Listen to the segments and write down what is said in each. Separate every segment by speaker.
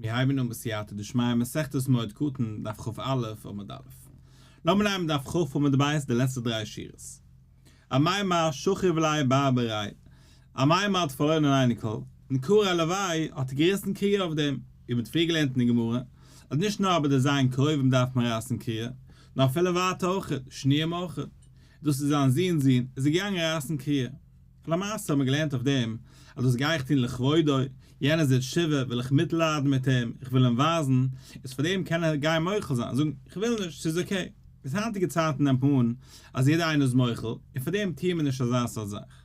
Speaker 1: מיר הייבן אן בסייעתא דשמיא מסכת מועד קטן, דף כ"א עמוד א'. לאמיר נעמען דף כ' עמוד ב' די לעצטע דריי שורות. אמימר שכיב ליה בר בריה, אמימר האט פארלוירן אן אייניקל, און קרע לויה האט ער געריסן קריעה אויף דעם, ווי מ'האט פריער געלערנט אין די גמרא, אז נישט נאר ביי די ז' קרובים דארף מען רייסן קריעה, נאר אפילו ווייטער אויכעט, שניים אויכעט. דאס איז זיין זוהן'ס זוהן, איז ער געגאנגען רייסן קריעה. למעשה האט מען געלערנט אויף דעם אז דאס גיי איך טון לכבודו, יענער זיצט שבעה וויל איך מיטליידן מיט אים, איך וויל אים ווייזן, איז פאר דעם קען ער גיין מוחל זיין, זאגן איך וויל נישט, ס'איז okay. ביז היינטיגע צייטן נעמט מען אן אז יעדער איינער איז מוחל, און פאר דעם טוען מיר נישט אזא סארט זאך.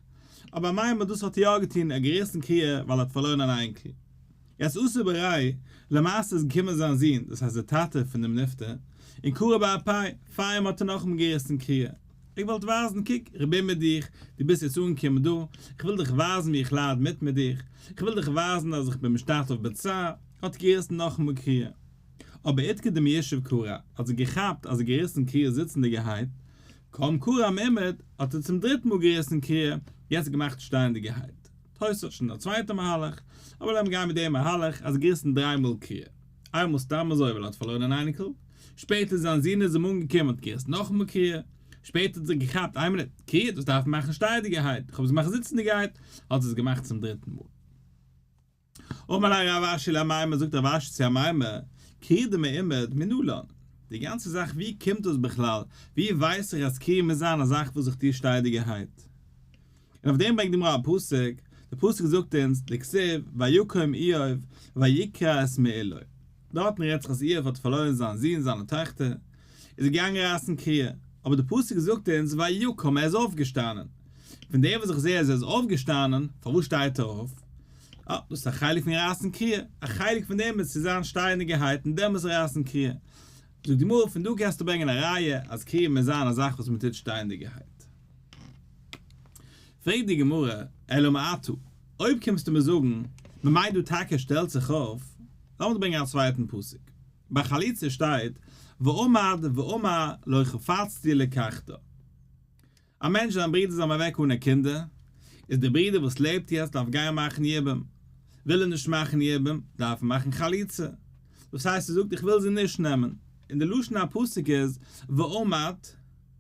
Speaker 1: אבער אמימר דאס האט ער יא געטון, ער האט געריסן קריעה ווייל ער האט פארלוירן אן אייניקל. יעצט אתא בריה, למעשה איז געקומען זיין זון, דאס הייסט דער טאטע פון דעם נפטר, און קרע באפיה, פאר אים האט ער נאכאמאל געריסן קריעה. איך וואלט ווייזן, קוק, איך בין מיט דיך, דו ביסט יעצט אנגעקומען דא, איך וויל דיך ווייזן ווי איך לייד מיט מיט דיך, איך וויל דיך ווייזן אז איך בין משתתף בצער, האט געריסן נאכאמאל קריעה. אבער איתקע דמיושב קרע, האט זיך געכאפט אז ער געריסן קריעה זיצנדיגערהייט, קם קרע מעומד, האט ער צום דריטן מאל געריסן קריעה, יעצט געמאכט שטייענדיגערהייט. תוס' האט שוין א צווייטע מהלך, אבער לאמיר גיין מיט דעם מהלך אז געריסן דריי מאל קריעה. איינמאל סתם אזוי ווייל ער האט פארלוירן אן אייניקל, שפעטער זיין זון איז אים אנגעקומען האט געריסן נאכאמאל קריעה, שפעטער האט זיך געכאפט איין מינוט, קריעה דאס דארף מען מאכן שטייעדיגערהייט, איך האב עס געמאכט זיצנדיגערהייט, האט עס געמאכט צום דריטן מאל. אמר ליה רב אשי לאמימר, זאגט רב אשי צו אמימר, קריעה דמעומד מנלן, די גאנצע זאך ווי קומט דאס בכלל, ווי ווייס איך אז קריעה מוז זיין א זאך וואס איך טוה שטייעדיגערהייט? און אויף דעם ברענגט די גמרא א פסוק, די פסוק זאגט אונז, דכתיב, ויקום איוב ויקרע את מעילו, דארטן רעדט זיך אז איוב האט פארלוירן זיין זון זיינע טעכטער, איז ער געגאנגען רייסן קריעה, אבער די פסוק זאגט אונז ויקום ער איז אויפגעשטאנען, פון דעם וואס איך זע אז ער איז אויפגעשטאנען, פארוואס שטייט ער אויף? אה, דאס איז א חלק פון רייסן קריעה, א חלק פון דעם איז צו זיין שטייענדיגערהייט און דעמאלס רייסן קריעה. זאגט די גמרא, פון דא קענסטו ברענגען א ראיה אז קריעה מוז זיין א זאך וואס מען טוט שטייענדיגערהייט. פרעגט די גמרא, אלא מעתה, אויב קומסטו מיר זאגן, מען מיינט דא טאקע שטעלט זיך אויף, לאמיר דיר ברענגען א צווייטן פסוק, ביי חליצה שטייט, ועמד ואמר לא חפצתי לקחתה. א מענטש זיין ברודער זאל אוועק אנע קינדער, איז דער ברודער וואס לעבט יעצט דארף גיין מאכן יבום, וויל ער נישט מאכן יבום, דארף ער מאכן חליצה, דאס הייסט ער זאגט איך וויל זי נישט נעמען, און די לשון הפסוק איז ועמד,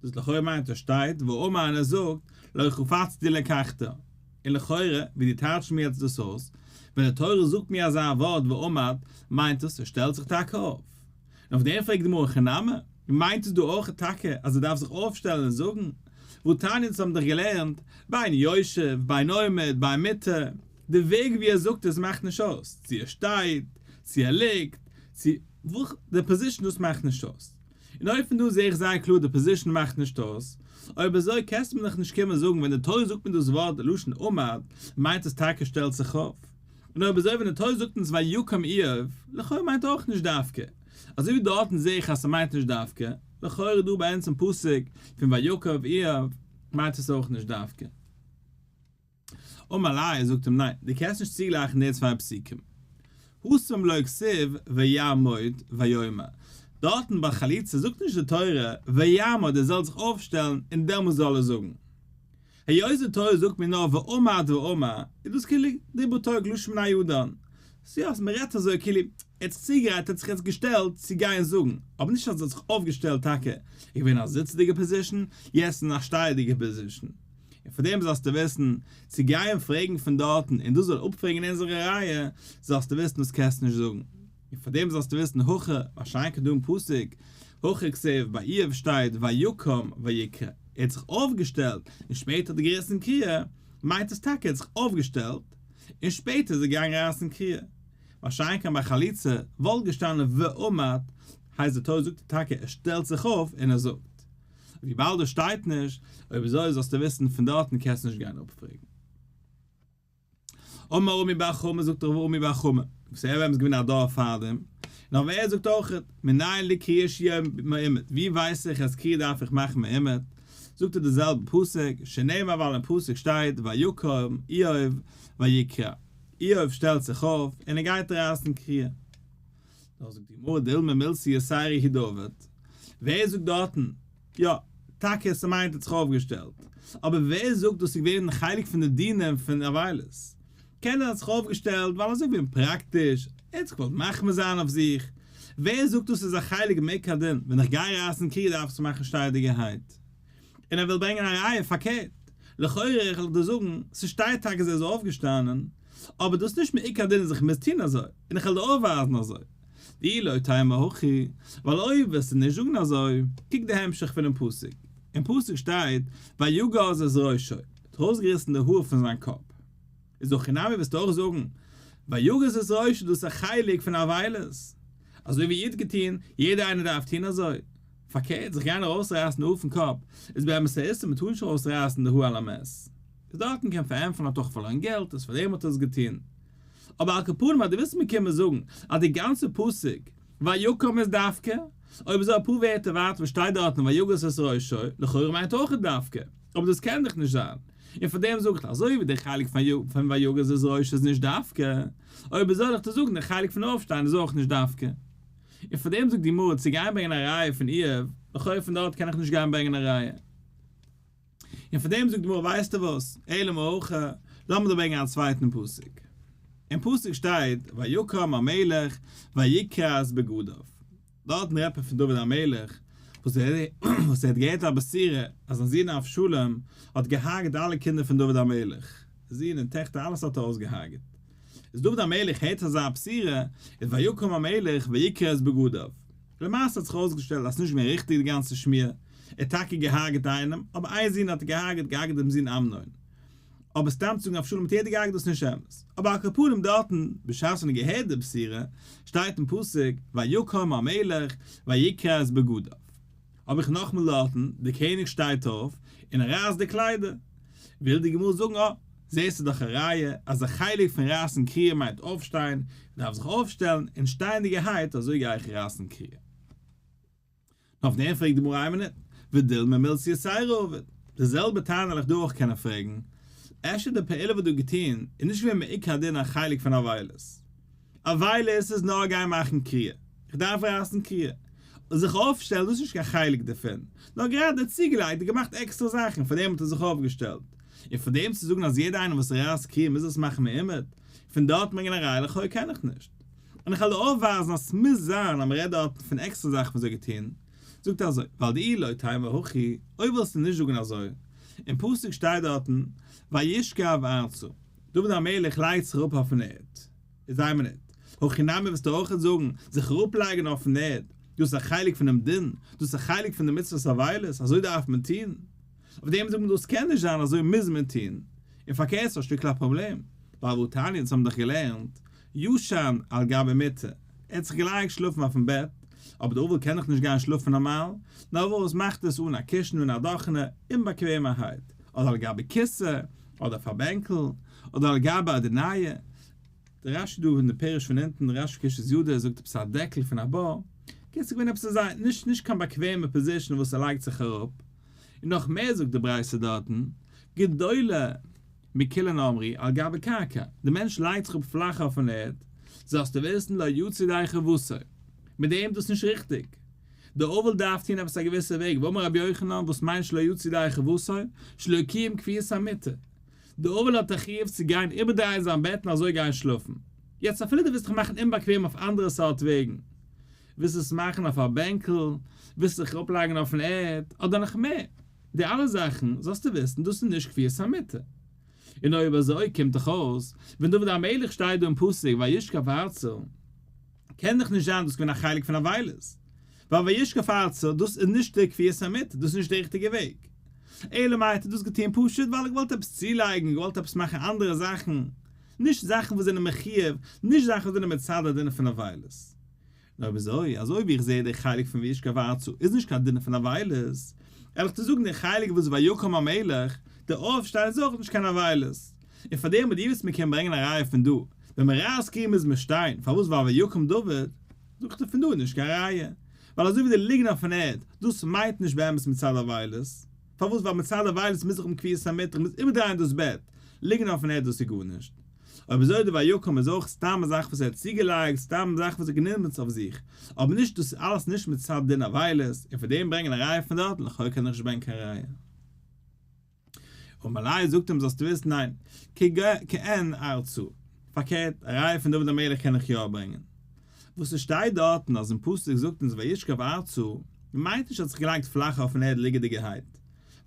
Speaker 1: דאס לכאורה מיינט ער שטייט ואמר און ער זאגט לא חפצתי לקחתה, און לכאורה ווי דו טייטשט מיר יעצט דאס אויס, ווען די תורה זאגט מיר אזא ווארט ועמד, מיינט עס ער שטעלט זיך טאקע אויף. און אויף דעם פרעגט די גמרא הכי נמי, מיינט עס דא אויך טאקע אז ער דארף זיך אויפשטעלן און זאגן, והתניא אונז האבן דאך געלערנט, בין יושב, בין עומד, בין מטה, די וועג ווי ער זאגט עס מאכט נישט אויס, צו ער שטייט, צו ער ליגט, צו וואס, די position דאס מאכט נישט אויס. און אויב פון דא זעה איך זייער קלאר די position מאכט נישט אויס, אויב אזוי קענסטו מיר דאך נישט קומען זאגן ווען די תורה זאגט מיר דאס ווארט לשון עמד מיינט עס טאקע שטעלט זיך אויף, און אויב אזוי ווען די תורה זאגט אונז ויקום איוב, לכאורה מיינט אויך נישט דווקא, אזוי ווי דארטן זעה איך אז ס'מיינט נישט דווקא, לכאורה דא ביי אונז אין פסוק פון ויקום איוב מיינט עס אויך נישט דווקא. אמר ליה, זאגט אים ניין, דו קענסט נישט צוגלייכן די צוויי פסוקים. התם לא כתיב ויעמוד ויאמר, דארטן ביי חליצה זאגט נישט די תורה ויעמוד ער זאל זיך אויפשטעלן און דעמאלס זאל ער זאגן. היות די תורה זאגט מיר נאר ועמד ואמר, איז דאס כאילו דיבור תורה כלשון בני אדם. ס'איז יא, מ'רעדט אזוי כאילו ער האט זיך צוגעגרייט, ער האט זיך יעצט געשטעלט צו גיין זאגן, אבער נישט אז ער האט זיך אויפגעשטעלט טאקע, ער איז געווען אין א זיצעדיגע position, יעצט אין א שטייעדיגע position. און פאר דעם זאלסטו וויסן, צו גייען פרעגן פון דארטן און דאס זאל אפפרעגן אונזערע ראיה, זאלסטו וויסן דאס קענסטו נישט זאגן. און פאר דעם זאלסטו וויסן הכא, מה שאין כן דא אין פסוק, הכא כתיב ביי איוב שטייט ויקם ויקרע, ער האט זיך אויפגעשטעלט און שפעטער האט ער געריסן קריעה, מיינט עס טאקע ער האט זיך אויפגעשטעלט און שפעטער איז ער געגאנגען רייסן קריעה. מה שאין כן ביי חליצה וואלט געשטאנען ועמד, הייסט די תורה זאגט טאקע ער שטעלט זיך אויף און ער זאגט. וויבאלד דאס שטייט נישט, אויב אזוי זאלסטו וויסן פון דארטן קענסטו נישט גיין אפפרעגן. אמר רמי בר חמא זאגט ר' אמי בר חמא, וואס ער איז געווען א דור פאר דעם, נאר ער זאגט אויך, מנין לקריאה שיהיה מעומד, ווי ווייס איך אז קריאה דארף איך מאכן מעומד, זאגט ער די זעלבע פסוק, שנאמר ווייל אין פסוק שטייט ויקום איוב ויקרע, איוב שטעלט זיך אויף און ער גייט רייסן קריעה. דאך זאגט די גמרא דילמא מילתא יתירא הוא דעבד, ווער זאגט דארטן, יא, טאקע ס'מיינט האט זיך אויפגעשטעלט, אבער ווער זאגט דאס איז געווען חלק פון די דינים פון אבילות? קענער האט זיך אויפגעשטעלט ווייל אזוי געווען פראקטיש, ער ער האט זיך געוואלט מחמיר זיין אויף זיך, ווער זאגט דאס איז א חלק מעיקר הדין, ווען איך גיי רייסן קריעה דארף איך עס מאכן שטייעדיגערהייט? און ער וויל ברענגען א ראיה פארקערט, לכאורה איך וועל דיר זאגן, ס'שטייט טאקע אז ער איז אויפגעשטאנען, אבער דאס איז נישט מעיקר הדין אז איך מוז טון אזוי, און איך וועל דיר אויפווייזן אזוי. דאי לא תימא הכי, ווייל אויב וועסטו נישט זאגן אזוי, קוק די המשך פונעם פסוק, אין פסוק שטייט ויגז את ראשו, ער האט ארויסגעריסן די האר פון זיין קאפ. איז הכי נמי וועסטו אויך זאגן ויגז את ראשו דאס איז א חלק פון אבילות, אזוי ווי איר האט געטון, יעדער איינער דארף טון אזוי. פארקערט, זיך גיין ארויסרייסן די האר פון קאפ איז באמת א איסור, מען טאר נישט ארויסרייסן די האר על המת. איז דארטן קען פארענטפערן האט אויך פארלוירן געלט איז פארדעם האט ער עס געטון. אבער על כל פנים אז דו ווילסט מיר קומען זאגן אז די גאנצע פסוק ויקם איז דווקא, אויב אזוי אפאר ווערטער ווייטער וואס שטייט דארטן ויגז את ראשו, לכאורה מיינט אויך דווקא, אבער דאס קען דאך נישט זיין, און פאר דעם זאג איך אזוי ווי די חלק פון ויגז את ראשו איז נישט דווקא, אויב אזוי זאל איך דיר זאגן די חלק פון אויפשטיין איז אויך נישט דווקא. און פאר דעם זאגט די גמרא צו גיין ברענגען א ראיה פון איוב, לכאורה פון דארט קען איך נישט גיין ברענגען א ראיה. און פאר דעם זאגט די גמרא ווייסטו וואס, אלא מהכא, לאמיר דיר ברענגען א צווייטן פסוק. אין פסוק שטייט ויקם המלך ויקרע את בגדיו. דארטן רעדט מען פון דוד המלך וואס ער וואס ער האט געהערט א בשורה אז זיין זון אבשלום האט געהארגעט אלע קינדער פון דוד המלך, זין און טעכטער אלעס האט ער אויסגעהארגעט. איז דוד המלך הערט אזא בשורה, איז ויקם המלך ויקרע את בגדיו. למעשה האט זיך ארויסגעשטעלט אז ס'נישט געווען ריכטיג די גאנצע שמועה, ער האט טאקע געהארגעט איינעם, אבער איין זון האט ער געהארגעט, געהארגעט דעם זון אמנון. אבער סתם צו זאגן אבשלום האט יעדער געהארגעט דאס איז נישט אמת. אבער על כל פנים דארטן, בשעת ווען ער האט געהערט די בשורה, שטייט אין פסוק, ויקם המלך ויקרע את בגדיו. האב איך נאכמאל דארטן, דער קעניג שטייט אויף און ער רייסט די קליידער. וויל די גמרא זאגן, אה, זעסטו דאך א ראיה אז א חלק פון רייסן קריעה מיינט אויפשטיין, מען דארף זיך אויפשטעלן און שטייענדיגערהייט אזוי גיי איך רייסן קריעה. נאר אויף דעם פרעגט די גמרא איין מינוט, ודילמא מילתא יתירא עביד, די זעלבע טענה וועל איך דא אויך קענען פרעגן, אפשר די פעולה וואס דו האסט געטון איז נישט געווען מעיקר הדין א חלק פון אבילות, אבילות איז נאר גיין מאכן קריעה, איך דארף רייסן קריעה, זיך אויפשטעלן דאס איז נישט קיין חלק דערפון, נאר גראדע צוגעלייגט און געמאכט עקסטערע זאכן פאר דעם האט ער זיך אויפגעשטעלט, און פאר דעם צו זאגן אז יעדער איינער וואס רייסט קריעה מוז עס מאכן מעומד, פון דארט ברענגען א ראיה לכאו' קען איך נישט. און איך וועל דיר אויפווייזן אז ס'מוז זיין אז מ'רעדט דארט פון עקסטערע זאכן וואס זיי געטון, זאגט ער אזוי, ווייל דאי לא תימא הכי, אויב ווילסטו נישט זאגן אזוי, אין פסוק שטייט דארטן וישכב ארצה, דוד המלך לייגט זיך אראפ אויפן ערד, איז איין מינוט, הכי נמי וועסטו אויכעט זאגן, זיך אראפלייגן אויפן ערד, דאס איז א חלק פונעם דין, דאס איז א חלק פון די מצוות אבילות, אזוי דארף מען טון. אויף דעם זאגט מען דאס קען נישט זיין אזוי מוז מען טון, און פארקערט ס'איז א שטיקל א פראבלעם, ווייל והתניא אונז האבן דאך געלערנט, ישן על גבי מיטה, ער האט זיך געלייגט שלאפן אויפן בעט, אבער דער אבל קען דאך נישט גיין שלאפן נארמאל, נאר וואס מאכט עס אן א קישן אן א דאכענע, אומבאקוועמערהייט, אדער על גבי כסא, אדער אויף א בענקל, אדער על גבי אדניא, די רשי דא אין די פירוש פון אונטן, רשי קשת ידו, זאגט עפעס א דעקל פון א בור, קיצור געווען עפעס אזא נישט נישט קיין באקוועמע position וואס ער לייגט זיך אראפ, און נאך מער זאגט די ברייתא דארטן, גדולה מכולן אמרו על גבי קרקע, די מענטש לייגט זיך אפ פלאך אויפן ערד, זאלסטו וויסן לא יצא ידי חובתו, מיט דעם דאס נישט ריכטיג, די אבל דארף טון עפעס א געוויסע וועג, ואמר רבי יוחנן וואס מיינט שלא יצא ידי חובתו, שלא קיים כפיית המיטה, די אבל האט א חיוב צו גיין איבערדרייען זיין בעט און אזוי גיין שלאפן. יעצט אפילו דו ווילסט דיך מאכן אומבאקוועם אויף אנדערע סארט וועגן, ווילסט עס מאכן אויף א בענקל, ווילסט זיך אראפלייגן אויפן ערד, אדער נאך מער, די אלע זאכן זאלסטו וויסן דאס איז נישט כפיית המיטה. און אויב אזוי קומט דאך אויס, ווען דוד המלך שטייט דא אין פסוק וישכב ארצה, קען דאך נישט זיין דאס געווען א חלק פון אבילות, ווייל וישכב ארצה דאס איז נישט די כפיית המיטה, דאס איז נישט די ריכטיגע וועג. אלא מאי האט ער דאס געטון פשוט ווייל ער געוואלט עפעס צולייגן, געוואלט עפעס מאכן אנדערע זאכן, נישט זאכן וואס זענען מחויב, נישט זאכן וואס זענען מצד הדין פון אבילות. נאר אויב אזוי, אזוי ווי איך זעה די חלק פון וישכב ארצה איז נישט קיין דין פון אבילות, ערליך צו זאגן די חלק וואס ויקם המלך, די אויפשטיין איז אויך נישט קיין אבילות. און פאר דעם וואס מען קען ברענגען א ראיה פון דא, ווען מען רייסט קריעה מוז מען שטיין, פארוואס ווייל ויקם דוד, זאגט ער פון דא איז נישט קיין ראיה, ווייל אזוי ווי די ליגן אויפן ערד, דאס מיינט נישט באמת מצד אבילות, פארוואס ווייל מצד אבילות מוז איך האבן כפיית המיטה, איך מוז איבערדרייען דאס בעט, ליגן אויפן ערד דאס איז גארנישט. אויב אזוי די ויקם איז אויך סתם א זאך וואס ער האט צוגעלייגט, סתם א זאך וואס ער האט גענומען אויף זיך, אבער נישט דאס איז אלעס נישט מצד דין אבילות, און פון דעם ברענגען א ראיה פון דארט, לכאו' קען איך נישט ברענגען קיין ראיה. אמר ליה זאגט אים זאלסטו וויסן ניין, כעין ארצה. פארקערט, א ראיה פון דוד המלך קען איך יא ברענגען. וואס עס שטייט דארטן אז אין פסוק זאגט אונז וישכב ארצה, מיינט נישט ער האט זיך געלייגט פלאך אויפן ערד ליגעדיגערהייט,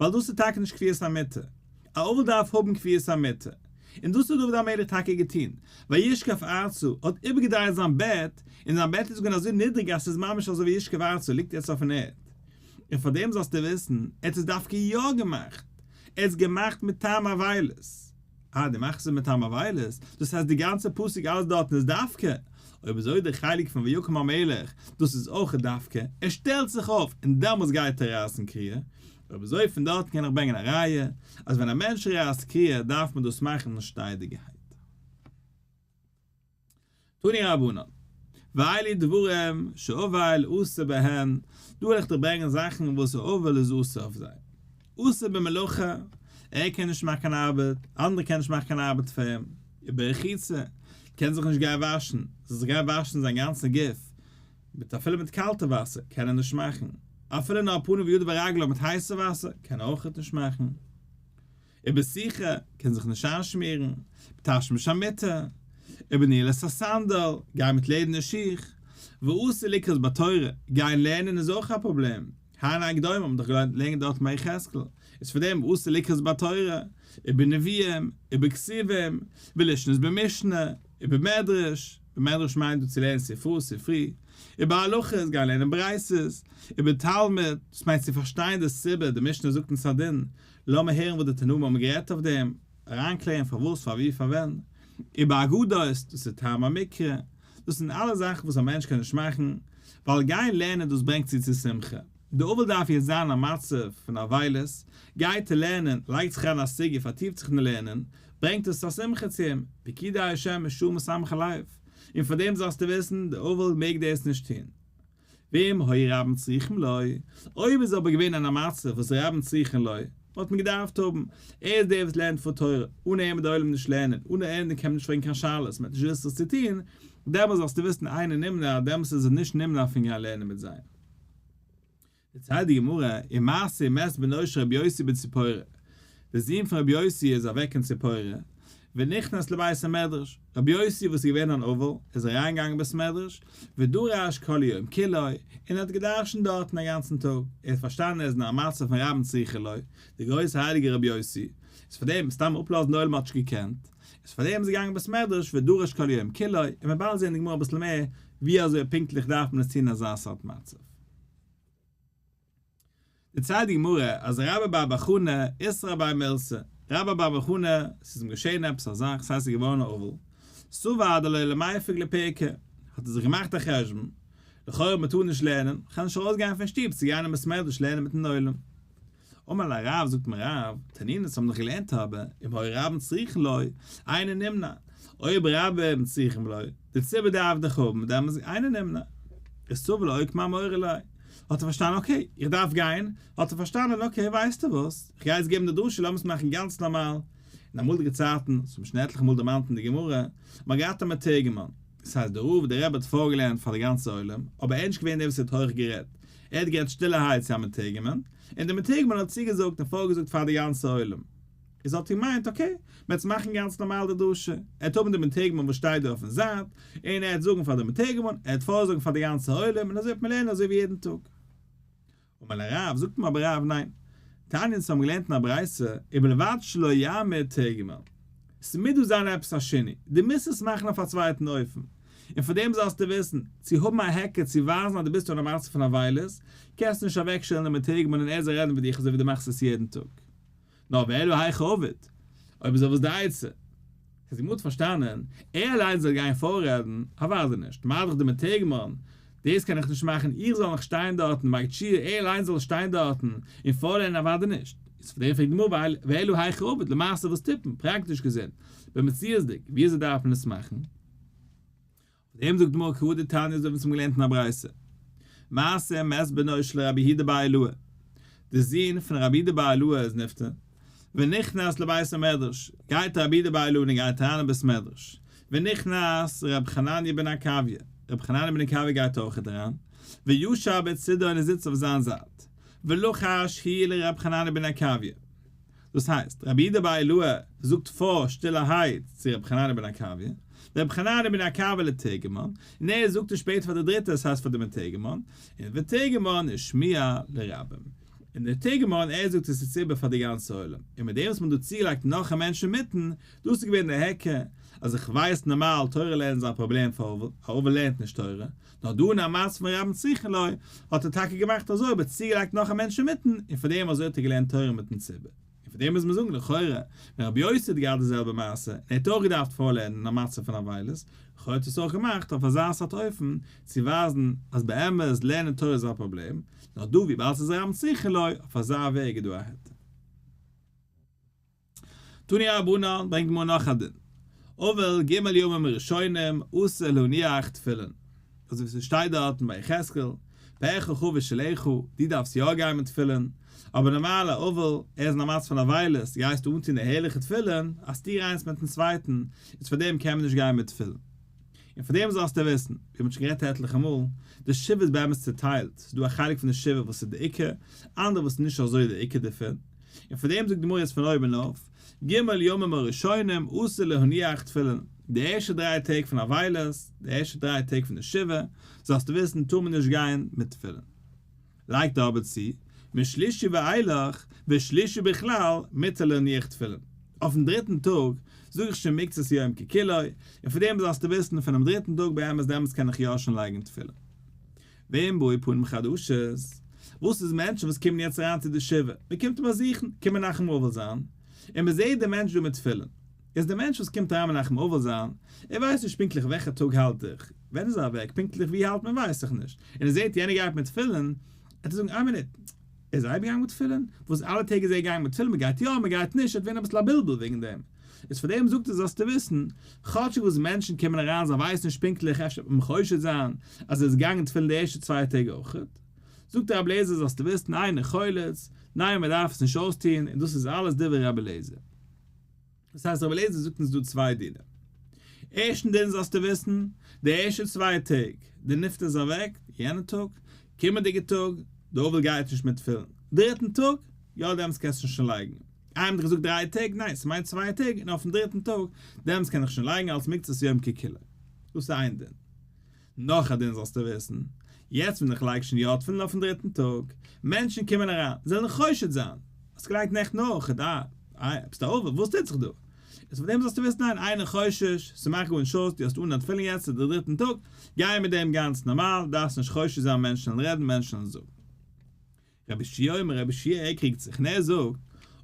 Speaker 1: ווייל דאס איז טאקע נישט כפיית המיטה. א אבל דארף האבן כפיית המיטה. און דאס האט דוד המלך טאקע געטון, וישכב ארצה, האט איבערגעדרייט זיין בעט, און זיין בעט איז געווען אזוי נידריג אז ס'איז ממש אזוי ווי ישכב ארצה ליגט יעצט אויפן ערד. און פאר דעם זאלסטו וויסן, ער האט עס דווקא יא געמאכט, ער האט עס געמאכט מטעם אבילות. אה, דו מאכסט עס מטעם אבילות? דאס הייסט די גאנצע פסוק אלעס דארטן איז דווקא? אויב אזוי די חלק פון ויקום המלך, דאס איז אויך דווקא, ער שטעלט זיך אויף און דעמאלטס גייט ער רייסן קריעה, אויב אזוי פון דארטן קען איך ברענגען א ראיה אז ווען א מענטש רייסט קריעה דארף מען דאס מאכן שטיידיגערהייט. תנו רבנן, ואלו דברים שאבל אסור בהן, דא וועל איך דיך ברענגען זאכן וואס א אבל איז אסור אויף זיי. אסור במלאכה, ער קען נישט מאכן קיין ארבעט, אנדערע קענען נישט מאכן קיין ארבעט פאר אים. וברחיצה, קען זיך נישט גיין וואשן, זאל זיך גיין וואשן זיין גאנצע גוף, מיט אפילו מיט קאלטע וואסער קען ער נישט מאכן, אפילו נאר פניו וידיו ורגליו מיט הייסע וואסער קען ער אויכעט נישט מאכן. ובסיכה קען זיך נישט איינשמירן, בתשמיש המיטה, ובנעילת הסנדל, גיין מיט לעדערנע שיך, ואסור לקרות בתורה, גיין לערנען איז אויך א פראבלעם, הני הקדומים האבן דאך געלערנט לערנען דארט ביי יחזקאל, איז פאר דעם אסור לקרות בתורה, ובנביאים, ובכתובים, ולשנות במשנה, ובמדרש, במדרש מיינט דא צו לערנען ספרא ספרי, ובהלכות, גיין לערנען ברייתות, ובתלמוד, דאס מיינט צו פארשטיין די סיבה, די משנה זאגט אונז א דין, לאמיר הערן וואס די תנאים האבן גערעדט אויף דעם, אריינקלערן פארוואס פארווי פארווען, ובאגדות, דאס איז טעם המקרא, דאס זענען אלע זאכן וואס א מענטש קען נישט מאכן, ווייל גיין לערנען דאס ברענגט צו צו שמחה, די אבל דארף יעצט זיין א מצב פון אבילות, גייט ער לערנען, לייגט זיך אריין א סוגיא, פארטיפט זיך אין לערנען, ברענגט עס א שמחה צו אים, פקודי השם משעה משמחי לב, און פאר דעם זאלסטו וויסן, די אבל מעג דאס נישט טון. ואם היו רבים צריכים לו, אויב איז אבער געווען אין א מצב וואס רבים צריכין לו, וואלט מען געדארפט האבן, ער איז דער וואס לערנט פאר תורה, אן אים וועט דער עולם נישט לערנען, אן אים קען מען נישט פרעגן קיין שאלות, מען וועט נישט וויסן וואס צו טון, דעמאלס זאלסטו וויסן אינו נמנע, דעמאלס איז ער נישט נמנע פון גיין לערנען מיט זיי. דערציילט די גמרא, ומעשה ומת בנו של רבי יוסי בציפורי, דער זון פון רבי יוסי איז אוועק אין ציפורי, ונכנס לבית המדרש, רבי יוסי וואס איז געווען אן אבל, איז אריינגעגאנגען אין בית מדרש, ודרש כל היום כולו, און ער האט געדרשנט דארטן א גאנצן טאג, ער האט פארשטאנען ער איז אין א מצב פון רבים צריכין לו, דער גרויסער הייליגער רבי יוסי, איז פאר דעם סתם אפלאזן די עולם האט נישט געקענט, איז פאר דעם איז ער געגאנגען בית מדרש ודרש כל היום כולו, און מיר באלד זען אין די גמרא אביסל מער ווי אזוי פונקטליך דארף מען עס טון אין אזא סארט מצב. דערציילט די גמרא אז רבה בר בר חנה איתרע ביה מילתא, רבה בר בר חנה, ס'איז אים געשען עפעס א זאך, ס'הייסט ער איז געווארן א אבל, סבר דלא למיפק לפירקא, האט ער זיך געמאכט א חשבון, לכאורה מ'טאר נישט לערנען, כ'קען נישט ארויסגיין פון שטוב צו גיין אין בית מדרש לערנען מיטן עולם. אמר ליה רב, זאגט אים רב, תנינא האבן דאך געלערנט אבער, אם היו רבים צריכין לו, אינו נמנע, אויב רבים צריכים לו, די ציבור דארף דיך האבן, דעמאלס אינו נמנע. איז סבר לאוקמי אמרה ליה, האט ער פארשטאנען okay, איך דארף גיין, האט ער פארשטאנען okay, ווייסטו וואס, איך גיי יעצט געבן די דרשה, לאמיר עס מאכן גאנץ נארמאל. אין אמאליגע צייטן, דאס האט מען שוין עטליכע מאל דערמאנט אין די גמרא, מען האט געהאט א מתורגמן, דאס הייסט דער רב, דער רבי האט פארגעלערנט פאר די גאנצע עולם, אבער ער איז נישט געווען דער וואס האט הויך גערעדט, ער האט גערעדט שטילערהייט צו א מתורגמן, און דער מתורגמן האט צוגעזאגט און פארגעזאגט פאר די גאנצע עולם. איז האט ער געמיינט okay, מען וועט מאכן גאנץ נארמאל די דרשה, ער וועט האבן די מתורגמן וואס שטייט דא אויפן זייט, און ער וועט זאגן פאר די מתורגמן, ער וועט פארזאגן פאר די גאנצע עולם, און אזוי וועט מען לערנען אזוי ווי יעדן טאג. אמר ליה רב, זאגט אים אבער רב, ניין. תניא אונז האבן געלערנט אין א ברייתא, ובלבד שלא יעמוד תורגמן. ס'מוז דא זיין עפעס א שינוי, דו מוזט עס מאכן אויף א צווייטן אופן. און פאר דעם זאלסטו וויסן, צו האבן א היכר צו ווייזן אז דו ביסט אין א מצב פון אבילות, קענסטו נישט אוועקשטעלן דעם מתורגמן און ער זאל רעדן מיט דיך אזוי ווי דו מאכסט עס יעדן טאג. נאר ואלא היכי עביד, אויב אזוי וואס די עצה? האט די גמרא פארשטאנען, ער אליינס זאל גיין פאררעדן? אוודאי נישט, מה דאך די מתורגמן, דאס קען איך נישט מאכן איך זאל נאך שטיין דארטן, מגיד שיעור, ער אליינס זאל שטיין דארטן און פארלערנען אוודאי נישט. איז פאר דעם פרעגט די גמרא ואלא היכי עביד, למעשה וואס טוט מען, פראקטיש געזען, במציאות'דיג, ווי אזוי דארף מען עס מאכן? אויף דעם זאגט די גמרא כהא דתניא אזוי ווי אונז האבן געלערנט אין א ברייתא, מעשה ומת בנו של רבי יהודה בר אילעאי, די זון פון רבי יהודה בר אילעאי איז נפטר, ונכנס לבית המדרש, גייט רבי יהודה בר אילעאי און גייט אריין אין בית מדרש, ונכנס רבי חנניה בן עקביא, רבי חנניה בן עקביא גייט אויכעט אריין, וישב בצידו און ער זיצט אויף זיין זייט, ולחש הוא לרבי חנניה בן עקביא. דאס הייסט, רבי יהודה בר אילעאי זאגט פאר שטילערהייט צו רבי חנניה בן עקביא. ורבי חנניה בן עקביא לתורגמן, און ער זאגט עס שפעטער פאר די דריטע, עס הייסט פאר די מתורגמן, און ותורגמן השמיע לרבים. און דער תורגמן ער זאגט עס יעצט איבער פאר די גאנצע עולם, און מיט דעם וואס מען האט דא צוגעלייגט נאך א מענטש אינמיטן, דאס איז געווען די היכר, אז איך ווייס נארמאל תורה לערנען איז א פראבלעם פאר אבל, א אבל לערנט נישט תורה, נאר דא אין א מצב פון רבים צריכין לו, האט ער טאקע געמאכט אזוי אבער צוגעלייגט נאך א מענטש אינמיטן, און פאר דעם אזוי האט ער געלערנט תורה מיטן ציבור. און פאר דעם מוז מען זאגן לכאורה, ווען רבי יוסי האט געהאט די זעלבע מעשה, און ער האט אויך געדארפט פארלערנען אין א מצב פון אבילות, לכאורה האט ער עס אויך געמאכט אויף אזא סארט אופן, צו ווייזן אז באמת לערנען תורה איז א פראבלעם, נאר דא וויבאלד ס'איז רבים צריכין לו, אויף אזא וועג איז דא א היתר. תנו רבנן, ברענגט גמרא נאך א דין, אבל ג' ימים הראשונים אסור להניח תפילין, אזוי ווי ס'שטייט דארטן ביי יחזקאל, פארך חבוש עליך, דו דארפסט יא גיין מיט תפילין, אבער נארמאל א אבל, ער איז אין א מצב פון אבילות, גייסטו אנטון די הערליכע תפילין, א סתירה איינס מיטן צווייטן, איז פארדעם קען מען נישט גיין מיט תפילין. און פאר דעם זאלסטו וויסן, ווי מ'האט שוין גערעדט עטליכע מאל, די שבעה איז באמת צוטיילט, ס'איז דא א חלק פון די שבעה וואס איז די עיקר, אנדערע וואס איז נישט אזוי די עיקר דערפון, און פאר דעם זאגט די גמרא יעצט פון אויבן אויף, ג' ימים הראשונים אסור להניח תפילין, די ערשטע דריי טעג פון אבילות, די ערשטע דריי טעג פון די שבעה, זאלסטו וויסן טאר מען נישט גיין מיט תפילין. לייגט ער אבער צו, משלישי ואילך, ושלישי בכלל, מותר להניח תפילין. אויפן דריטן טאג זאג איך שוין מקצת יום ככולו, און פון דעם זאלסטו וויסן, פונעם דריטן טאג באמת דעמאלטס קען איך יא שוין לייגן תפילין. ואם באו פנים חדשות, וואס איז מענטשן וואס קומען יעצט אריין צו די שבעה, מען קומט אים באזוכן, קומט מנחם אבל זיין, און מען זעט דעם מענטש דא מיט תפילין, איז דער מענטש וואס קומט אריין מנחם אבל זיין, ער ווייסט נישט פונקטליך וועלכע טאג האלט איך, ווען איז ער אוועק, פונקטליך ווי האלט מען ווייס איך נישט, און ער זעט יענער גייט מיט תפילין, וועט ער זאגן איין מינוט, ער איז אייביג געגאנגען מיט תפילין? וואס אלע טעג איז ער געגאנגען מיט תפילין, מען גייט יא מען גייט נישט, עס וועט ווערן אביסל א בלבול וועגן דעם, איז פאר דעם זאגט ער זאלסטו וויסן, כאטשיג וואס מענטשן קומען אריין זיי ווייסן נישט פונקטליך אפשר וועט מען חושד זיין אז ער איז געגאנגען תפילין די ערשטע צוויי טעג אויכעט, זאגט רבי אליעזר זאלסטו וויסן אינו חולץ, ניין מען דארף עס נישט אויסטון, און דאס איז אלעס דברי רבי אליעזר. דאס הייסט רבי אליעזר זאגט אונז דא צוויי דינים. ערשטן דין זאלסטו וויסן, די ערשטע צוויי טעג, די נפטר איז אוועק, יענע טאג, קומענדיגע טאג, די אבל גייט נישט מיט תפילין. דריטן טאג, יא דעמאלטס קענסטו שוין לייגן. איי מ'האט געזאגט דריי טעג, ניין ס'מיינט צוויי טעג, און אויפן דריטן טאג, דעמאלטס קען איך שוין לייגן אלס מקצת יום ככולו. דאס איז איין דין. נאך א דין זאלסטו וויסן, יעצט ווען איך לייג שוין יא תפילין אויפן דריטן טאג, מענטשן קומען אריין, זיי וועלן חושד זיין, האסט געלייגט נעכטן אויך, אה, אה, ביסט א אבל, וואס טוט זיך דא? איז פון דעם זאלסטו וויסן ניין, אינו חושש, ס'מאכט גארנישט אויס, דו האסט אן א תפילין יעצט ס'איז די דריטן טאג, גיי מיט דעם גאנץ נארמאל, דארפסט נישט חושש זיין מענטשן וועלן רעדן, מענטשן וועלן זאגן. רבי יהושע אומר רבי יהושע ער קריגט זיך און ער זאגט,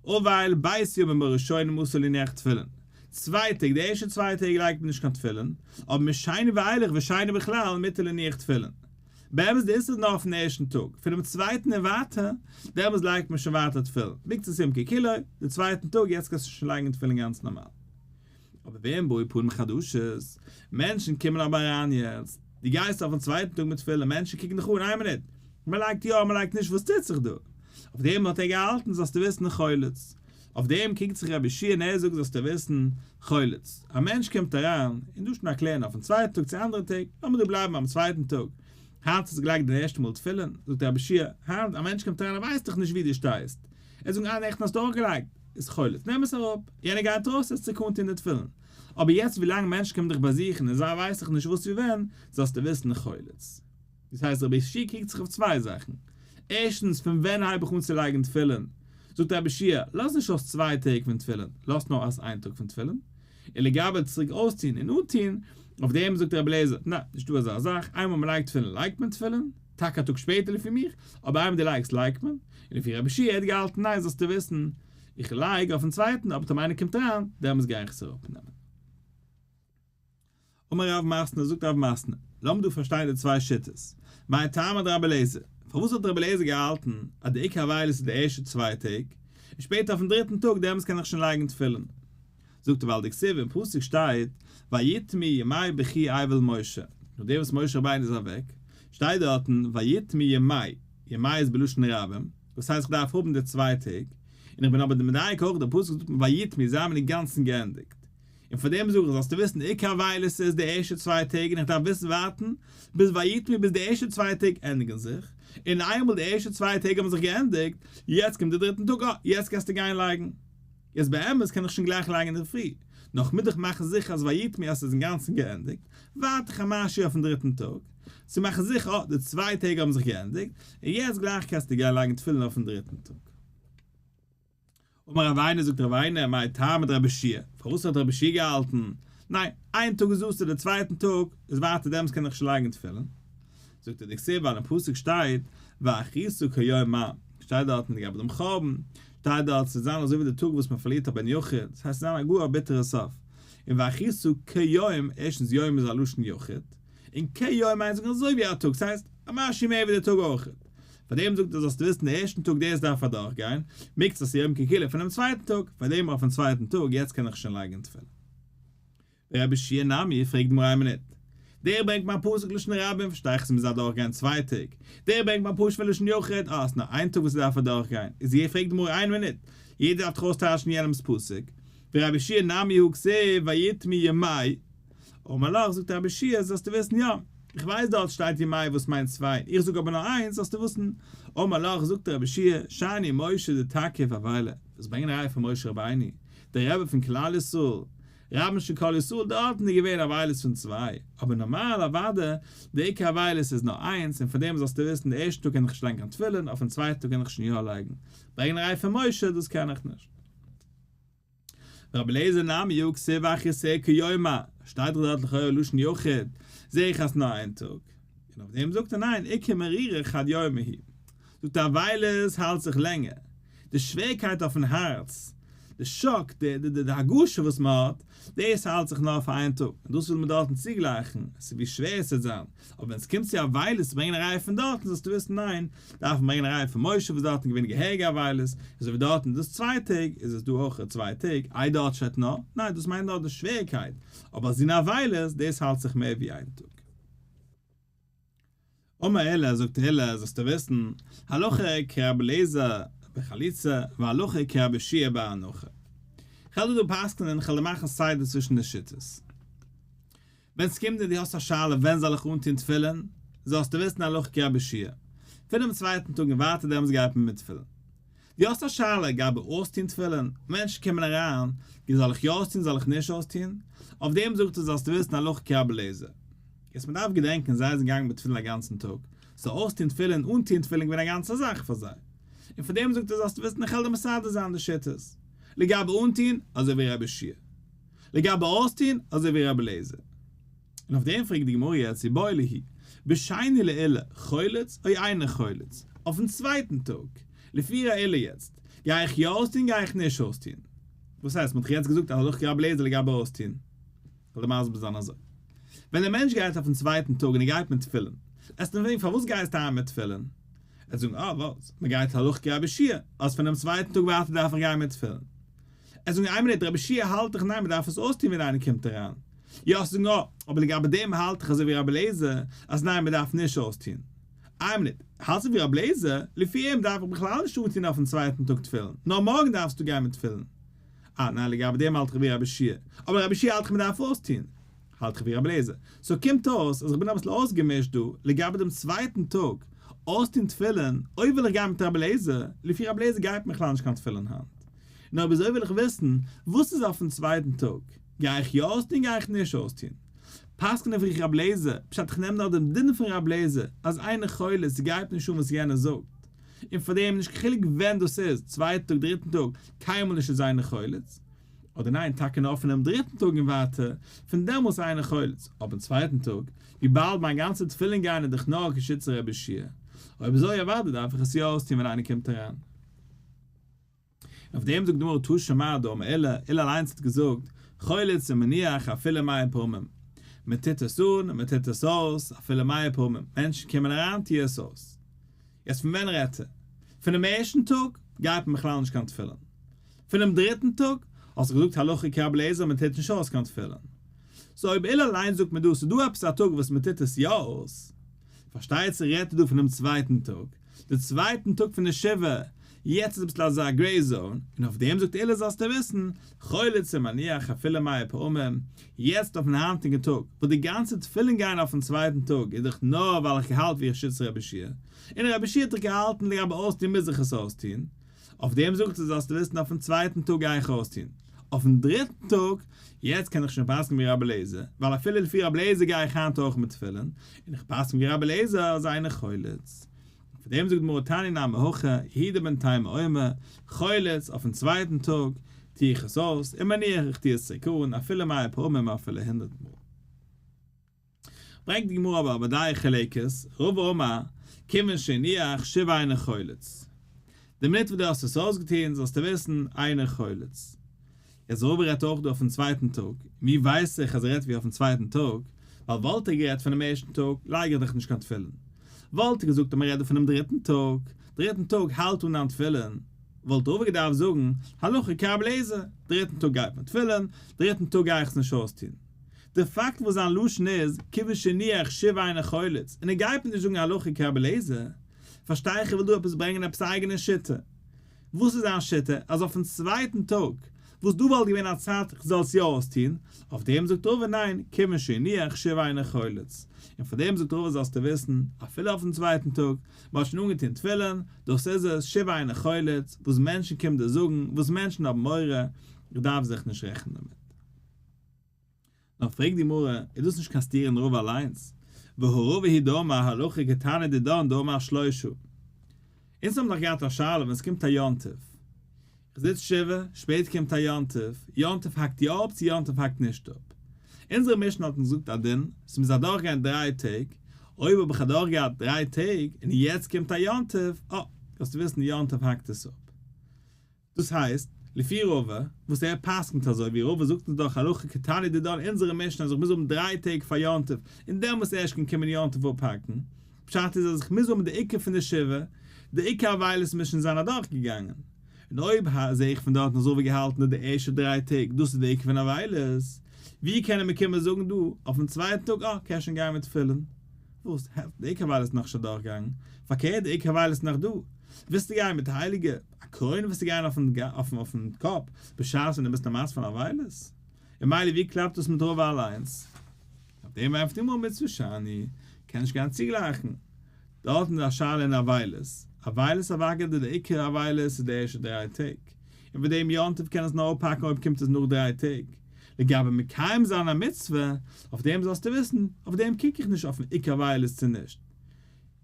Speaker 1: אבל ב' ימים הראשונים אסור להניח תפילין, צוויי טעג די ערשטע צוויי טעג לייגט מען נישט קיין תפילין, אבער משני ואילך ושני בכלל מותר להניח תפילין. באמת די איסור איז נאר אויפן ערשטן טאג, פונעם צווייטן און ווייטער, דעמאלס לייגט מען שוין ווייטער תפילין, מקצת יום ככולו, די צווייטן טאג יעצט קענסטו שוין לייגן תפילין גאנץ נארמאל. אבער ואם באו פנים חדשות, מענטשן קומען אבער אריין יעצט, דו גייסט אויפן צווייטן טאג מיט תפילין, מענטשן קוקן דיך אן, איין מינוט, מען לייגט יא, מען לייגט נישט, וואס טוט זיך דא? אויף דעם האט ער געהאלטן, זאלסטו וויסן, חולץ. אויף דעם קוקט זיך רבי יהושע און ער זאגט, זאלסטו וויסן, חולץ. א מענטש קומט אריין, און דא שוין א קלערן אויפן צווייטן טאג צו אנדערע טעג, לאמיר דא בלייבן ביים צווייטן טאג, היינט האסטו געלייגט די ערשטע מאל תפילין, זאגט רבי יהושע, היינט, א מענטש קומט אריין ער ווייסט דאך נישט וואו דו שטייסט, ער זאגט, אה נעכטן האסטו אויך געלייגט, איז חולץ, נעם עס אראפ, יענער גייט ארויס עס צו אנטון די תפילין, אבער יעצט ווילאנג מענטשן קומען דיך באזוכן און זיי ווייסן דאך נישט וואס ווי ווען, זאלסטו וויסן חולץ. דאס הייסט רבי יהושע קריגט זיך אויף צוויי זאכן, ערשטנס פון ווען הייב איך אן צו לייגן תפילין, זאגט רבי יהושע, לאז נישט אויס צוויי טעג פון תפילין, לאז נאר אויס איין טאג פון תפילין, און לגבי צוריק אויסטון און אנטון, אויף דעם זאגט רבי אליעזר, ניין, נישטא אזא זאך, איינמאל מען לייגט תפילין לייגט מען תפילין, טאקע א טאג שפעטער לפי מיך, אבער איינמאל דו לייגסט לייגט מען, און לפי רבי יהושע האט געהאלטן ניין זאלסטו וויסן, איך לייג אויפן צווייטן אבער טאמער איינער קומט אריין, דעמאלטס גיי איך עס אראפנעמען. אמר רב מתנה, זאגט רב מתנה, לאמיר דא פארשטיין די צוויי שיטות, מאי טעמא דרבי אליעזר, פארוואס האט רבי אליעזר געהאלטן אז די עיקר אבילות איז די ערשטע צוויי טעג, און שפעטער אויפן דריטן טאג דעמאלטס קען איך שוין לייגן תפילין? זאגט ער ווייל דכתיב אין פסוק שטייט ויתמו ימי בכי אבל משה, נאכדעם וואס משה רבינו איז אוועק, שטייט דארטן ויתמו ימי, ימי איז בלשון רבים, דאס הייסט איך דארף האבן די צוויי טעג, און איך בין אבער מדייק אויך די פסוק זאגט ויתמו זיי האבן אינגאנצן געענדיגט, און פאר דעם זאג איך זאלסטו וויסן עיקר אבילות איז די ערשטע צוויי טעג און איך דארף וויסן ווארטן ביז ויתמו ביז די ערשטע צוויי טעג ענדיגן זיך, און איינמאל די ערשטע צוויי טעג האבן זיך געענדיגט, יעצט קומט די דריטן טאג אה יעצט קענסטו גיין לייגן. יעצט באמת קען איך שוין גלייך לייגן אינדערפרי, נאר כ'מוז דאך מאכן זיכער אז ויתמו אז ס'איז אינגאנצן געענדיגט, ווארט איך א משהו אויפן דריטן טאג, צו מאכן זיכער אה, די צוויי טעג האבן זיך געענדיגט, און יעצט גלייך קענסטו גיין לייגן תפילין אויפן דריטן טאג. אמר רב עינא זאגט רב עינא מאי טעמא דרבי יהושע פארוואס האט רבי יהושע געהאלטן, ניין, איין טאג איז אסור די צווייטן טאג איז ווייטער דעמאלטס קען איך שוין לייגן תפילין, זאגט ער דכתיב ווייל אין פסוק שטייט ואחריתה כיום מה, שטייט דארטן לגבי דעם חורבן, שטייט דארט ס'וועט זיין אזוי ווי די טאג וואס מען פארלירט א בן יחיד, דאס הייסט ס'וועט זיין א גאר א ביטערע סוף, און ואחריתה כיום, ערשטנס יום איז א לשון יחיד, און כיום מיינט זאגן אזוי ווי א טאג, ס'הייסט א משהו מער ווי די טאג אויכעט. פאר דעם זאגט ער זאלסטו וויסן די ערשטן טאג דאס דארף אדורך גיין, מקצת היום ככולו פונעם צווייטן טאג, פאר דעם אויפן צווייטן טאג יעצט קען איך שוין לייגן תפילין. ורבי יהושע נמי פרעגט די גמרא איין מינוט, דער ברענגט מיר א פסוק לשון רבים פארשטיי איך עס מוז אדורך גיין צוויי טעג, דער ברענגט מיר א פסוק פון לשון יחיד אה עס נאר איין טאג וואס עס דארף אדורך גיין, איז יער פרעגט די גמרא איין מינוט, יעדער דארף דאך אויסטייטשן יענעמס פסוק, ורבי יהושע נמי הא כתיב ויתמו ימי אמר לך, זאגט רבי יהושע, זאלסטו וויסן, יא, איך ווייס דארט שטייט ימי וואס מיינט צוויי, איך זאג אבער נאר איינס, זאלסטו וויסן, אמר לך, זאגט רבי יהושע, שאני משה דתקיף אבילה, וואס ברענגען א ראיה פון משה רבינו, דער רבי פון כלל ישראל, רבן של כל ישראל, דארטן איז געווען אבילות פון צוויי, אבער נארמאל אוודאי, די עיקר אבילות איז נאר איינס, און פון דעם זאלסטו וויסן, די ערשטע טאג קען איך נישט לייגן קיין תפילין, אויפן צווייטן טאג קען איך שוין יא לייגן, ברענגען א ראיה פון משה, דאס קען איך נישט. רבי אליעזר נמי הא כתיב ואחריתה כיום מה, שטייט דאך דארט לכאורה לשון יחיד, זעה איך אז נאר איין טאג, און אויף דעם זאגט ער ניין איכא מרירו חד יומא הוא, זאגט ער אבילות האלט זיך לענגער, די שווערקייט אויפן הארץ, די שאק, די די די הרגשה וואס מען האט, דאס האלט זיך נאר פאר איין טאג, און דאס וויל מען דארטן צוגלייכן, עס איז ווי שווער עס וועט זיין, אבער ווען עס קומט צו אבילות צו ברענגען א ראיה פון דארטן זאלסטו וויסן ניין, דארף מען ברענגען א ראיה פון משה וואס דארטן געווען געהעריגע אבילות, אזוי ווי דארטן איז דאס צוויי טעג איז עס דא אויך צוויי טעג, איי דארט שטייט נאר, ניין דאס מיינט נאר די שוועריקייט, אבער אז אין אבילות דאס האלט זיך מער ווי איין טאג. אמר עולא זאגט עולא זאלסטו וויסן, הלכה כרבי אליעזר בחליצה והלכה כרבי יהושע בהנחה. כ'וועל דא דא פסק'נען כ'וועל דא מאכן סדר צווישן די שיטות. ווען ס'קומט און דו האסט א שאלה ווען זאל איך אנטון תפילין, זאלסטו וויסן הלכה כרבי יהושע פונעם צווייטן טאג און ווייטער דעמאלטס גייט מען מיט תפילין. דו האסט א שאלה לגבי אויסטון תפילין, מענטשן קומען אריין, זאל איך יא אויסטון זאל איך נישט אויסטון, אויף דעם זאגט ער זאלסטו וויסן הלכה כרבי אליעזר. יעצט מען דארף געדענקען זיי זענען געגאנגען מיט תפילין א גאנצן טאג, סאו אויסטון תפילין אנטון תפילין געווען א גאנצע זאך פאר זיי. און פאר דעם זאגט ער זאלסטו וויסן איך וועל דיר מסדר זיין די שיטות. לגבי אנטון, אזוי ווי רבי יהושע. לגבי אויסטוהן, אזוי ווי רבי אליעזר. און אויף דעם פרעגט די גמרא יעצט איבעיא להו, בשני לעולא חולץ או אינו חולץ, אויפן צווייטן טאג, לפי ר' עולא יעצט, גיי איך יא אויסטוהן גיי איך נישט אויסטוהן? וואס הייסט, מ'האט דאך יעצט געזאגט אז הלכה כרבי אליעזר לגבי אויסטוהן. כ'וועל דיר מסביר זיין אזוי. ווען דער מענטש גייט אויפן צווייטן טאג און ער גייט מיט תפילין, עסט אים פרעגן פארוואס גייסטו היינט מיט תפילין? ער וועט זאגן אה וואס, מ'גייט הלכה כרבי יהושע, אז פונעם צווייטן טאג ווייטער דארף איך גיין מיט תפילין. ער זאגט איין מינוט רבי יהושע האלט דאך ניין מ'דארף עס אויסטון ווען איינער קומט אריין, יא זאגן יא, אבער לגבי דעם האלט איך אזוי ווי רבי אליעזר אז ניין מ'דארף נישט אויסטון. איין מינוט, האלטסט ווי רבי אליעזר? לפי אים דארף איך בכלל נישט אנטון אויפן צווייטן טאג תפילין, נאר מארגן דארפסטו גיין מיט תפילין. אה ניין לגבי דעם האלט איך ווי רבי יהושע, אבער רבי יהושע האלט איך מ'דארף אויסטון, האלט איך ווי רבי אליעזר. סאו קומט אויס אז איך בין אביסל אויסגעמישט דא לגבי דעם צווייטן טאג אויסטון תפילין, אויב וויל איך גיין מיט רבי אליעזר, לפי רבי אליעזר גייט מען בכלל נישט קיין תפילין היינט. און אויב אזוי וויל איך וויסן, וואס איז אויפן צווייטן טאג? גיי איך יא אויסטון גיי איך נישט אויסטון? פסק'ן איך רב לעזער, פשט איך נעם נאר דעם דין פון רב לעזער, אז איינער חולה ס'גייט נישט אן וואס יענער זאגט, און פאר דעם נישט קיין חילוק ווען דאס איז, צווייטן טאג דריטן טאג, קיינמאל נישט איז איינער חולץ, אדער ניין טאקע נאר פונעם דריטן טאג און ווייטער, פון דעמאלס איינער חולץ, אבער צווייטן טאג, וויבאלד מיין גאנצע תפילין גיין איז דאך נאר כשיטת רבי יהושע אויב אזוי אוודאי דארף איך עס יא אויסטון ווען איינער קומט אריין. און אויף דעם זאגט די גמרא תא שמע דאמר עולא, עולא אליינס האט געזאגט, חולץ ומניח אפילו מאה פעמים, מען טוט עס אן און מען טוט עס אויס אפילו מאה פעמים, מענטשן קומען אריין טו עס אויס. יעצט פון ווען רעדט ער? פונעם ערשטן טאג גייט מען בכלל נישט קיין תפילין. פונעם דריטן טאג האסטו געזאגט הלכה כרבי אליעזר מען טוט נישט אויס קיין תפילין. סאו אויב עולא אליינס זאגט מיר דא ס'איז דא עפעס א טאג וואס מען טוט עס יא אויס, פארשטייט זיך רעדט ער דא פונעם צווייטן טאג, די צווייטן טאג פון די שבעה, יעצט איז אביסל אזא gray zone, און אויף דעם זאגט עולא זאלסטו וויסן, חולץ ומניח אפילו מאה פעמים, יעצט אויפן היינטיגן טאג, וואס די גאנצע תפילין גיין אויפן צווייטן טאג איז דאך נאר ווייל איך געהאלט ווי שיטת רבי יהושע, און רבי יהושע האט דאך געהאלטן לגבי אויסטון מוז איך עס אויסטון, אויף דעם זאגט ער זאלסטו וויסן אויפן צווייטן טאג גיי איך אויסטון. אויפן דריטן טאג, יעצט קען איך שוין פסק'ן ווי רבי אליעזר, ווייל אפילו לפי רבי אליעזר גיי איך היינט אויך מיט תפילין, און איך פסק'ן ווי רבי אליעזר אז אינו חולץ. פאר דעם זאגט די גמרא תניא נמי הכי, יהודה בן תימא אומר, חולץ, אויפן צווייטן טאג, טו איך עס אויס, ומניח איך טו עס צוריק אן, אפילו מאה פעמים אפילו הונדרעט מאל. ברענגט די גמרא אבער א דעה חולקת, רבא אמר, כיוון שהניח שוב אינו חולץ. די מינוט וואס דו האסט עס אויסגעטון זאלסטו וויסן, אינו חולץ. יעצט רבא רעדט אויך דא אויפן צווייטן טאג, ווי ווייס איך אז ער רעדט ווי אויפן צווייטן טאג? ווייל וואלט ער גערעדט פונעם ערשטן טאג לייג איך דאך נישט קיין תפילין. וואלט ער געזאגט אז מען רעדט דא פונעם דריטן טאג, דריטן טאג האלט אן דיין תפילין, וואלט רבא געדארפט זאגן, הלכה כרבי אליעזר, דריטן טאג גייט מען תפילין, דריטן טאג גיי איך עס נישט אויסטון. די פאקט וואס זיין לשון איז כיוון שהניח שוב אינו חולץ און ער גייט מיר נישט זאגן הלכה כרבי אליעזר, פארשטיי איך ער וויל דא עפעס ברענגען עפעס א אייגענע שיטה. וואס איז זיין שיטה אז אויפן צווייטן טאג וואס דא וואלט געווען א צייט איך זאל עס יא אויסטון, אויף דעם זאגט רבא ניין כיוון שהניח שוב אינו חולץ, און פאר דעם זאגט רבא זאלסטו וויסן אפילו אויפן צווייטן טאג, מען האט שוין אנגעטון תפילין, דאס איז עס, שוב אינו חולץ, וואס מענטשן קומען דיר זאגן, וואס מענטשן האבן מורא, איך דארף זיך נישט רעכענען דערמיט. נאר פרעגט די גמרא, איז דאס נישט קיין סתירה אין רבא אליינס? והא רבא הוא דאמר הלכה כתנא דידן דאמר שלושה. אונז האבן דאך געהאט א שאלה ווען עס קומט א יום טוב, איך זיץ שבעה, שפעטער קומט א יום טוב, יום טוב האקט יא אפ צו יום טוב האקט נישט אפ? אונזערע משנה האט אונז געזאגט א דין, ס'מוז אדורכגיין דריי טעג, אויב האב איך אדורכגעהאט דריי טעג און יעצט קומט א יום טוב, אה, זאלסטו וויסן יום טוב האקט עס אפ. דאס הייסט, לפי רבא, וואס ער פסק'נט אזוי ווי רבא זאגט אונז דאך הלכה כתנא דידן אונזערע משנה אז איך מוז האבן דריי טעג פאר יום טוב און דעמאלס ערשט קען קומען יום טוב אפהאקן, פשט איז אז איך מוז האבן די עיקר פון די שבעה, די עיקר אבילות מוז שוין זיין אדורכגעגאנגען. און אויב זעה איך פון דארטן אז רבא געהאלטן אז די ערשטע דריי טעג דאס איז די עיקר פון אבילות, ווי קען ער מיר קומען זאגן דא אויפן צווייטן טאג אה קענסט שוין גיין מיט תפילין? וואס? די עיקר אבילות איז נאכנישט אדורכגעגאנגען, פארקערט די עיקר אבילות איז נאך דא, ווילסטו גיין מיט הייליגע א קרוין וועסטו גיין אויפן אויפן קאפ בשעת ווען דו ביסט א מצב פון אבילות? און מילא ווי קלאפט דאס מיט רבא אליינס? אויף דעם ענטפערט די גמרא מצוה שאני, קען נישט גיין צוגלייכן. דארטן איז א שאלה אין אבילות, אבילות אוודאי די עיקר אבילות איז די ערשטע דריי טעג, און פאר דעם יום טוב קען עס נאר אפהאקן אויב קומט עס נאך דריי טעג. לגבי מקיים זיין א מצוה, אויף דעם זאלסטו וויסן, אויף דעם קוק איך נישט אויפן עיקר אבילות צו נישט.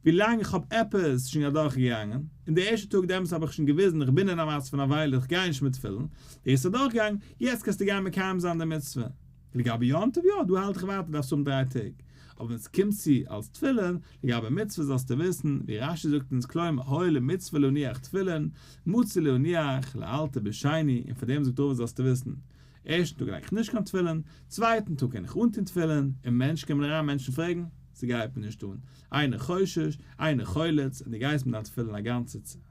Speaker 1: ווילאנג איך האב עפעס שוין אדורך געגאנגען, און די ערשטע טאג דעמאלטס האב איך שוין געוויזן איך בין אין א מצב פון אבילות איך גיי נישט מיט תפילין, דאס איז אדורך געגאנגען, יעצט קענסטו גיין מקיים זיין די מצוה. לגבי יום טוב יא, דא האלט איך ווייטער דארפסט האבן דריי טעג, אבער ווען עס קומט צו אלס תפילין, לגבי מצוה זאלסטו וויסן, ווי רש"י זאגט אונז כלומר הואיל ומצוה להניח תפילין, מצוי להניח לאלתר בשני, און פאר דעם זאגט רבא זאלסטו וויסן, ערשטן טאג לייג איך נישט קיין תפילין, צווייטן טאג קען איך אנטון תפילין, און מענטשן קומען אריין מענטשן פרעגן, ס'גייט מיר נישט אן, אינו חושש, אינו חולץ, און דו גייסט מיט דיין תפילין א גאנצע צייט.